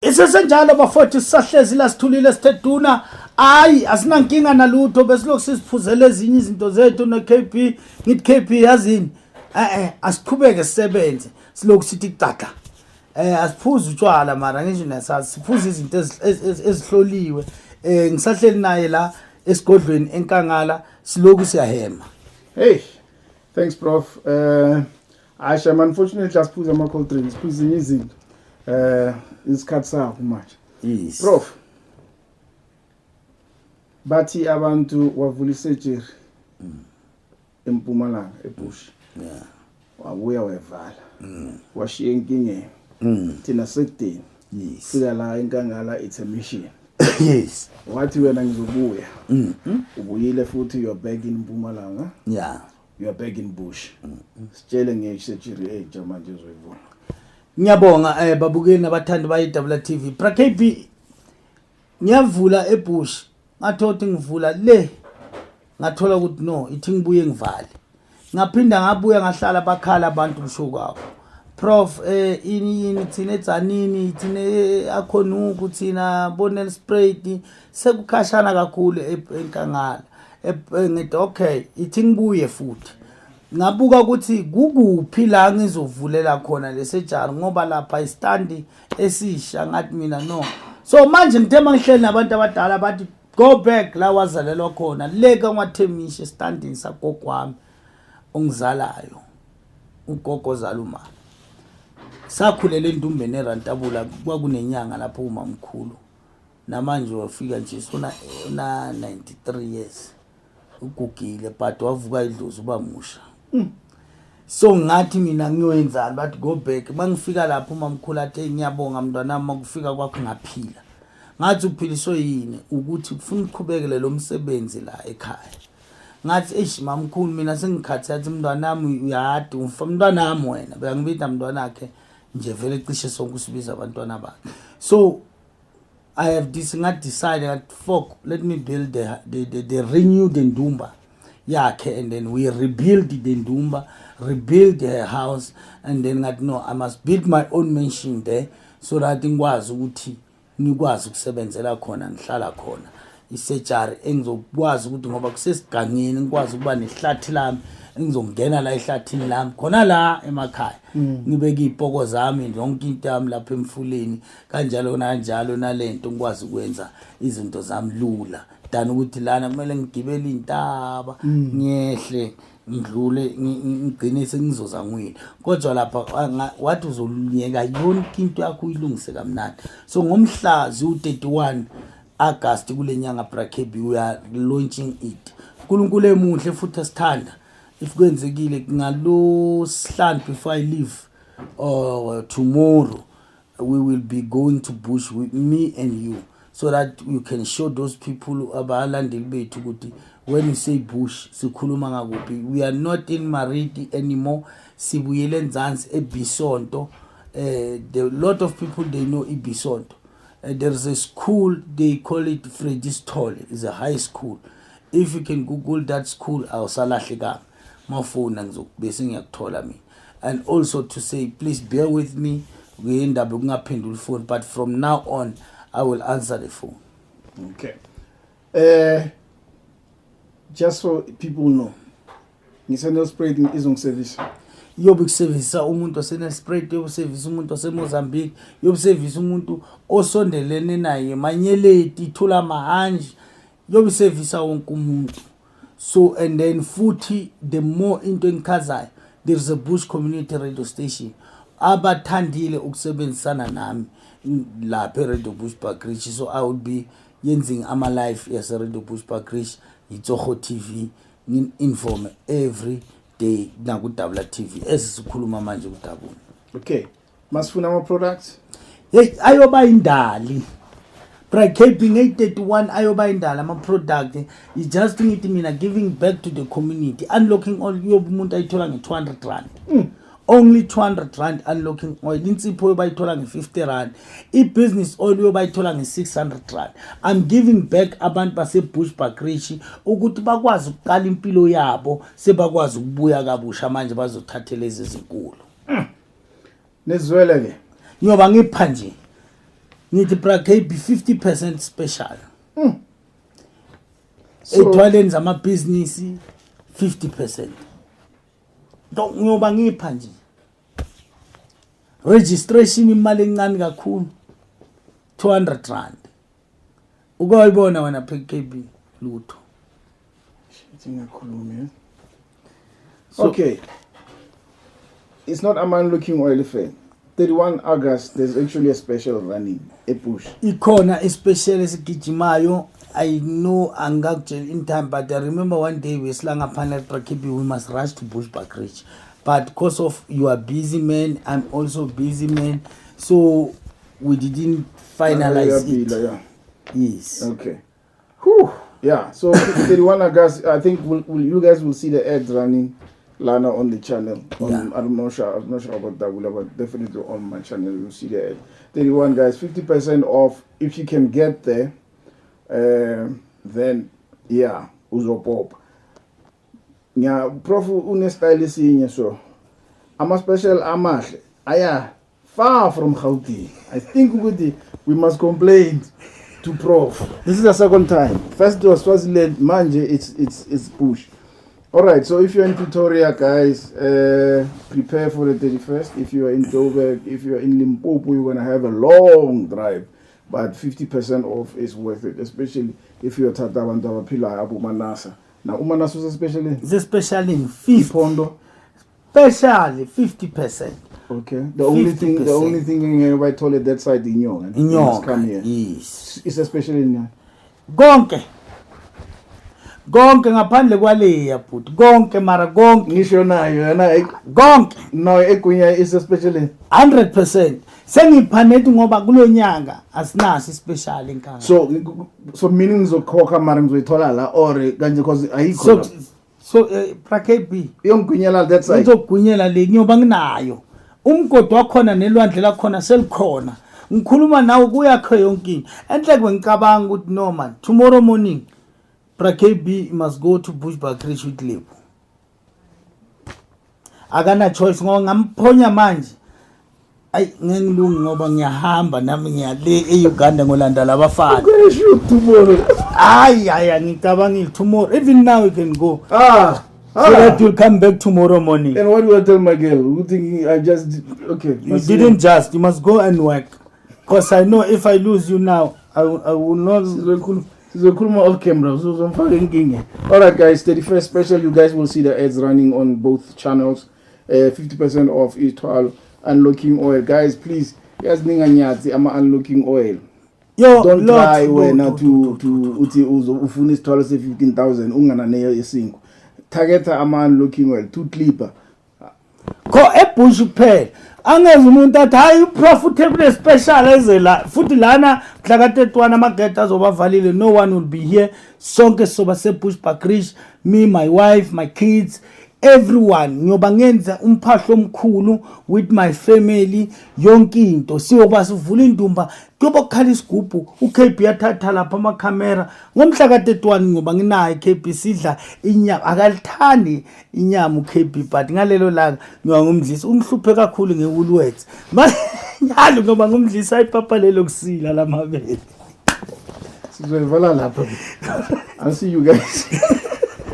Isesenjalo bafowethu, sisahlezi la, sithulile, sitheduna. Hayi, asinankinga nalutho, besilokhu siziphuzela ezinye izinto zethu no-KB. Ngithi, "KB, yazini, eh asiqhubeke sisebenze." Silokhu sithi caca, asiphuze utshwala, mara ngisho nasazi siphuza izinto ezihloliwe. Ngisahleli naye la esigodlweni enkangala, silokhu siyahema. Hey, thanks, Prof. Asha, unfortunately asiphuza ama cold drinks, siphuza ezinye izinto. Isikhathi sakho manje. Yes. Prof. Bathi abantu wavula isurgery eMpumalanga, eBush. Wabuya wevala. Washiya enkingeni. Thina sekudeni. Fika la enkangala, it's a mission. Wathi wena, "Ngizobuya." Ubuyile futhi, you are back in Mpumalanga. You are back in Bush. Sitshele nge-surgery entsha manje ezoyivula. Ngiyabonga, babukeli nabathandi bayi WTV. Bra KB, ngiyavula eBush, ngathola ukuthi ngivula le, ngathola ukuthi no, ithi ngibuye ngivale. Ngaphinda ngabuya, ngahlala, bakhala abantu kusho kwakho. Prof, ini yini, thina edzanini, thina akhonuku, thina boNelspruit, sekukhashana kakhulu enkangala. Ngithi okay, ithi ngibuye futhi. Ngabuka ukuthi kukuphi la ngizovulela khona lesurgery, ngoba lapha istandi esisha. Ngathi mina no. So manje ngithe mangihleli nabantu abadala, bathi go back la wazalelwa khona, le kaNgwathemishe, estandini sagogo wami ongizalayo, ugogo ozala umama. Sakhulela endumbeni eRantabula, kwakunenyanga lapho, umamkhulu. Namanje wafika nje sona una 93 years, ugugile, but wavuka idlozi, uba musha. So ngathi mina ngiyoyenzani? Bathi go back. Mangifika lapho, umamkhulu athi, "Hey, ngiyabonga mntwanami, makufika kwakho ngaphila." Ngathi uphiliswe yini? Ukuthi kufuna uqhubekele lo msebenzi la ekhaya. Ngathi, "Eish, mamkhulu, mina sengikhathi." Athi, "Mntwanami, uyadi mntwanami wena." Bekangibida mntwanakhe nje vele, cishe sonke usibiza abantwana bakhe. So I have this, nga-decide that fuck, let me build the renew the ndumba yakhe, and then we rebuild the ndumba, rebuild her house, and then ngathi no, I must build my own mansion there so that ngikwazi ukuthi ngikwazi ukusebenzela khona, ngihlala khona isurgery, engizokwazi ukuthi ngoba kusesigangeni ngikwazi ukuba nehlathi lami, engizongena la ehlathini lami khona la emakhaya, ngibeke iy'poko zami, yonke into yami lapha emfuleni, kanjalo kanjalo, nalento ngikwazi ukwenza izinto zami lula than ukuthi lana kumele ngigibele iy'ntaba, ngiyehle, ngidlule, ngigcine sengizoza ngwini. Kodwa lapha wathi uzoluyeka yonke into yakho, uyilungise kamnandi. So ngomhla ziwu-31 August kule nyanga, Bra KB, we are launching it. uNkulunkulu emuhle futhi asithanda, if kwenzekile ngalo sihlanu before I leave or tomorrow, we will be going to bush with me and you so that you can show those people, abalandeli bethu, ukuthi when you say bush sikhuluma ngakuphi. We are not in Mariti anymore, sibuyele enzansi eBisonto. The lot of people, they know iBisonto. There is a school, they call it Freddy Sithole, is a high school. If you can google that school, awusalahlekanga. Mawufona ngizokubese ngiyakuthola mina. And also to say, please bear with me ngendaba yokungaphenduli phone, but from now on I will answer the phone. Okay, just so people know, ngiseNelspruit, izongisevisa? Yobe kusevisa umuntu waseNelspruit, yobe umuntu waseMozambique, yobe umuntu osondelene naye, Manyeleti, Thula Mahanji, yobe isevisa wonke umuntu. So and then futhi the more into engichazayo, there is a bush community radio station abathandile ukusebenzisana nami lapha e-Radio Bushbuckridge. So I will be yenzing ama-live yase-Radio Bushbuckridge, yitsoho TV, ngin-informe every day naku-W TV esisikhuluma manje kudabula. Okay, masifuna ama-products? Hey, ayoba indali, Bra KB, ngeyi-31 ayoba indali ama-product. Is just ngithi mina giving back to the community. Unlocking oil yobe umuntu ayithola nge-R200, only R200 unlocking oil. Insipho yoba ayithola nge-R50. I-business oil yoba ayithola nge-R600. I'm giving back abantu base-Bushbuckridge ukuthi bakwazi ukuqala impilo yabo, sebakwazi ukubuya kabusha manje, bazothatha lezi ezinkulu. Nizwele ke. Ngiyoba ngipha nje. Ngithi, bra KB, 50% special. Ethwaleni zamabhizinisi 50%. Nto ngiyoba ngipha nje. Registration imali encane kakhulu. R200. Ukoyibona wena PKB lutho. Singakhulumi, eh? Okay. It's not a man looking oil fair. 31 August, there's actually a special running, eBush. Ikhona i-special esigijimayo. I know angakutshela in time, but I remember one day besila ngaphandle, Brakibi, we must rush to Bushbuckridge, but because of you are busy man, I'm also busy man, so we didn't finalize it. Yes. Okay. Whew. Yeah. So 31 August, I think you guys will see the ads running lana on the channel. On, yeah. I'm not sure about that, but definitely on my channel you'll see the ad. 31 guys, 50% off if you can get there. Then yeah, uzopop. Nya prof une style esinye, so ama special amahle aya far from Gauteng. I think ukuthi we must complain to prof. This is the second time. First was Swaziland, manje it's Bush. All right, so if you're in Pretoria, guys, prepare for the 31st. If you are in Joburg, if you're in Limpopo, you're gonna have a long drive. But 50% off is worth it, especially if you're tata abantu abaphilayo abo Manasa. Now, uManasa is especially It's especially in 50 Iphondo. Specially 50%. Okay. The 50%. only thing ngeke that side, inyoka. You must come Inyoka. here. Yes. It's especially in Konke. Konke ngaphandle kwaleya bhuti. Konke mara konke. Ngisho nayo yona. Konke. No, egunya is especially 100%. Sengiphanethi ngoba kulonyaka asinaso i-special enkanga. So meaning ngizokhokha mara ngizoyithola la or kanje, because ayikho So la. So bra KB, Iyongigwinyela that side. Ngizogwinyela le, ngiyoba nginayo. Umgodi wakhona nelwandle lakhona selikhona. Ngikhuluma nawe kuyakho yonke into. Enhle ngicabanga ukuthi no man, tomorrow morning bra KB must go to Bushbuckridge with Lebo. Akana choice ngoba ngamphonya manje. Ayi, ngeke ngilungi ngoba ngiyahamba nami, ngiyale e-Uganda ngolanda labafana. Gonna shoot tomorrow. Hayi hayi, angicabangile tomorrow. Even now you can go. Ah. So that you'll come back tomorrow morning. And what do I tell my girl? Who think I just, okay. You didn't just, you must go and work. Because I know if I lose you now, I will not. Sizokhuluma off camera, uzomfaka inkinga. All right guys, 31st special, you guys will see the ads running on both channels. 50% off ithwalo unlocking oil. Guys, please, yazi ninganyatsi ama unlocking oil. Yo, Don't Lord, try wena Lord, to Lord, to uthi uzo ufuna isithwalo se-15,000 ungananeyo isinkwa. Targeta ama unlocking oil, two clipper. Kho eBush kuphela. Angeze umuntu athi hayi, uprof uthe kune special eze la futhi lana mhla ka 31 amagede azobavalile, no one will be here. Sonke soba seBushbuckridge, me, my wife, my kids, everyone. Ngiyoba ngenza umphahlo omkhulu with my family, yonke into siyoba sivula indumba, kuyoba kukhala isigubhu, uKB yathatha lapha amakhamera ngomhla ka-31 ngoba nginayo iKB, sidla inyama. Akalithandi inyama uKB, but ngalelo langa ngiyoba ngumdlisa. Ungihluphe kakhulu nge-Woolworths njalo ngoba ngumdlisa ipapa lelo kusila lamabele. Sizoyivala lapha. I'll see you guys.